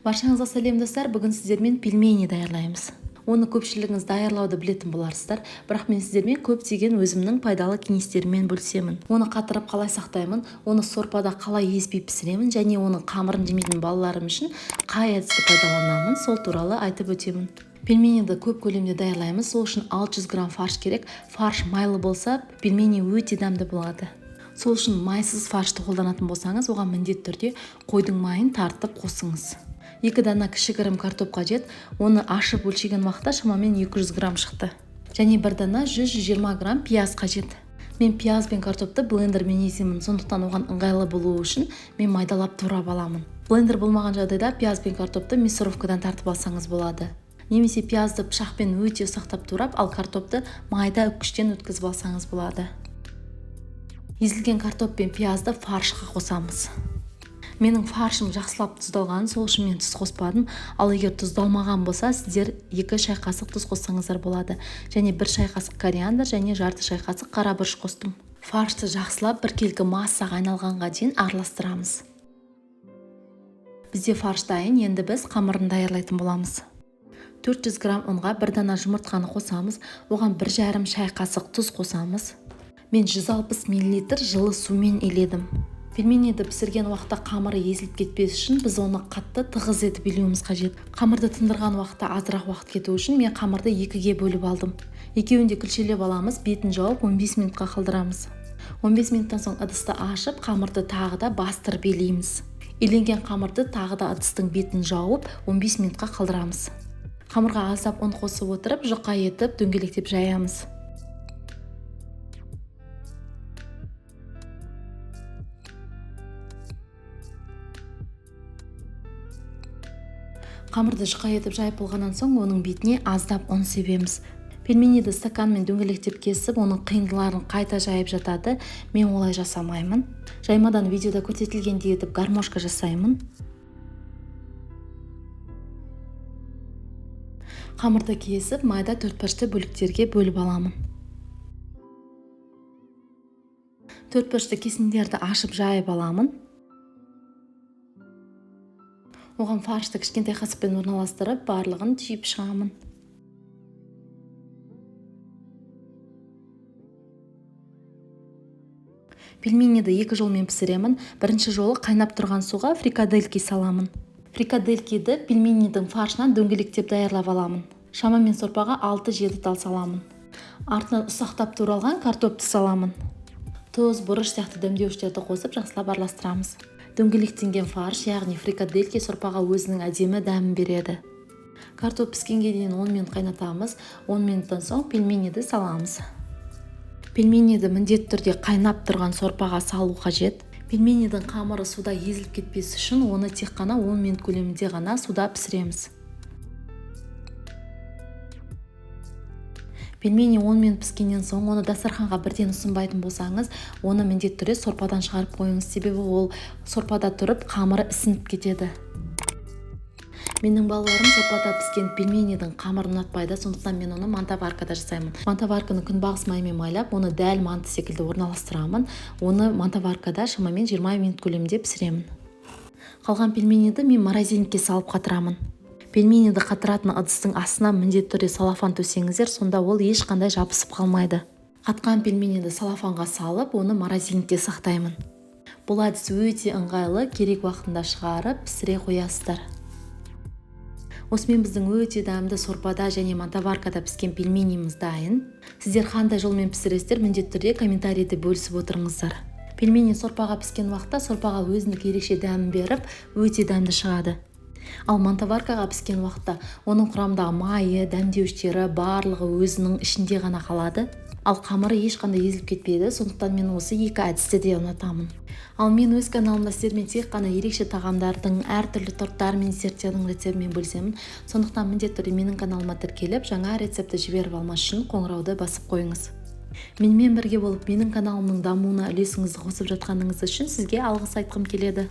Баршаңызға сәлем, достар! Бүгін сіздермен пельмени даярлаймыз. Оны көпшілігіңіз даярлауды білетін боларсыздар, бірақ мен сіздермен көптеген өзімнің пайдалы кеңестеріммен бөлісемін. Оны қатырып қалай сақтаймын, оны сорпада қалай езбей пісіремін және оның қамырын жемейтін балаларым үшін қай әдісті пайдаланамын, сол туралы айтып өтемін. Пельмениді көп көлемде даярлаймыз, сол үшін 600 грамм фарш керек. Фарш майлы болса, пельмени өте дәмді болады. Сол үшін майсыз фаршты қолданатын болсаңыз, оған міндетті түрде қойдың майын тартып қосыңыз. 2 дана кішігірім картоп қажет, оны ашып өлшеген уақытта шамамен 200 грамм шықты. Және 1 дана 120 грамм пияз қажет. Мен пияз бен картопты блендермен еземін, сондықтан оған ыңғайлы болуы үшін мен майдалап турап аламын. Блендер болмаған жағдайда пияз бен картопты мясорубкадан тартып алсаңыз болады. Немесе пиязды пышақпен өте ұсақтап турап, ал картопты майда үккіштен өткізіп алсаңыз болады. Езілген картоп пен пиязды фаршқа қосамыз. Менің фаршым жақсылап тұздалған, сол үшін мен тұз қоспадым. Ал егер тұздалмаған болса, сіздер 2 шай қасық тұз қоссаңыздар болады. Және 1 шай қасық кориандр және жарты шай қасық қара бұрыш қостым. Фаршты жақсылап біркелкі массаға айналғанға дейін араластырамыз. Бізде фарш дайын, енді біз қамырын даярлайтын боламыз. 400 грамм ұнға 1 дана жұмыртқаны қосамыз, оған 1,5 шай қасық тұз қосамыз. Мен 160 миллилитр жылы сумен иледім. Пельмениді пісірген уақытта қамыры езіліп кетпес үшін біз оны қатты тығыз етіп илеуіміз қажет. Қамырды тындырған уақытта азырақ уақыт кету үшін мен қамырды 2-ге бөліп алдым. Екеуін де күлшелеп аламыз, бетін жауып 15 минутқа қалдырамыз. 15 минуттан соң ыдысты ашып, қамырды тағы да бастырып илейміз. Иленген қамырды тағы да ыдыстың бетін жауып 15 минутқа қалдырамыз. Қамырға аздап ұн қосып отырып, жұқа етіп дөңгелектеп жаямыз. Қамырды жұқа етіп жайып болғаннан соң оның бетіне аздап ұн себеміз. Пельмениді стаканмен дөңгелектеп кесіп, оның қиындыларын қайта жайып жатады. Мен олай жасамаймын. Жаймадан видеода көрсетілгендей етіп гармошка жасаймын. Қамырды кесіп, майда төртбұрышты бөліктерге бөліп аламын. Төртбұрышты кесіндерді ашып жайып аламын. Оған фаршты кішкентай қасықпен орналастырып, барлығын түйіп шығамын. Пельмениді 2 жолмен пісіремін. Бірінші жолы қайнап тұрған суға фрикадельки саламын. Фрикаделькиді пельменидің фаршынан дөңгелектеп даярлап аламын. Шамамен сорпаға 6-7 тал саламын. Артынан ұсақтап туралған картопты саламын. Тұз, бұрыш сияқты дәмдеуіштерді қосып жақсылап араластырамыз. Дөңгелектенген фарш, яғни фрикадельки сорпаға өзінің әдемі дәмін береді. Картоп піскенге дейін 10 минут қайнатамыз. 10 минуттан соң пельмениді саламыз. Пельмениді міндетті түрде қайнап тұрған сорпаға салу қажет. Пельменидің қамыры суда езіліп кетпес үшін оны тек қана 10 минут көлемінде ғана суда пісіреміз. Пельмени 10 минут піскеннен соң оны дастарханға бірден ұсынбайтын болсаңыз, оны міндетті түрде сорпадан шығарып қойыңыз, себебі ол сорпада тұрып қамыры ісініп кетеді. Менің балаларым сорпада піскен пельменидің қамырын ұнатпайды, сондықтан мен оны мантоваркада жасаймын. Мантоварканы күнбағыс майымен майлап, оны дәл манты секілді орналастырамын. Оны мантоваркада шамамен 20 минут көлемінде пісіремін. Қалған пельмениді мен морозильникке салып қатырамын. Пельмениді қатыратын ыдыстың астына міндетті түрде салафан төсеңіздер, сонда ол ешқандай жабысып қалмайды. Қатқан пельмениді салафанға салып, оны морозильникте сақтаймын. Бұл әдіс өте ыңғайлы, керек уақытында шығарып, пісіре қоясыздар. Осымен біздің өте дәмді сорпада және мантоваркада піскен пельменіміз дайын. Сіздер қандай жолмен пісіресіздер, міндетті түрде комментарийде бөлісіп отырыңыздар. Пельмени сорпаға піскен уақытта сорпаға өзіндік ерекше дәмін беріп, өте дәмді шығады. Ал мантоваркаға піскен уақытта оның құрамындағы майы, дәмдеуіштері барлығы өзінің ішінде ғана қалады. Ал қамыры ешқандай езіліп кетпейді, сондықтан мен осы екі әдісті де ұнатамын. Ал мен өз каналымда сіздермен тек қана ерекше тағамдардың, әртүрлі торттар мен десерттердің рецептімен бөлісемін. Сондықтан міндетті түрде менің каналыма тіркеліп, жаңа рецептті жіберіп алмас үшін қоңырауды басып қойыңыз. Менімен бірге болып, менің каналымның дамуына үлесіңізді қосып жатқаныңыз үшін сізге алғыс айтқым келеді.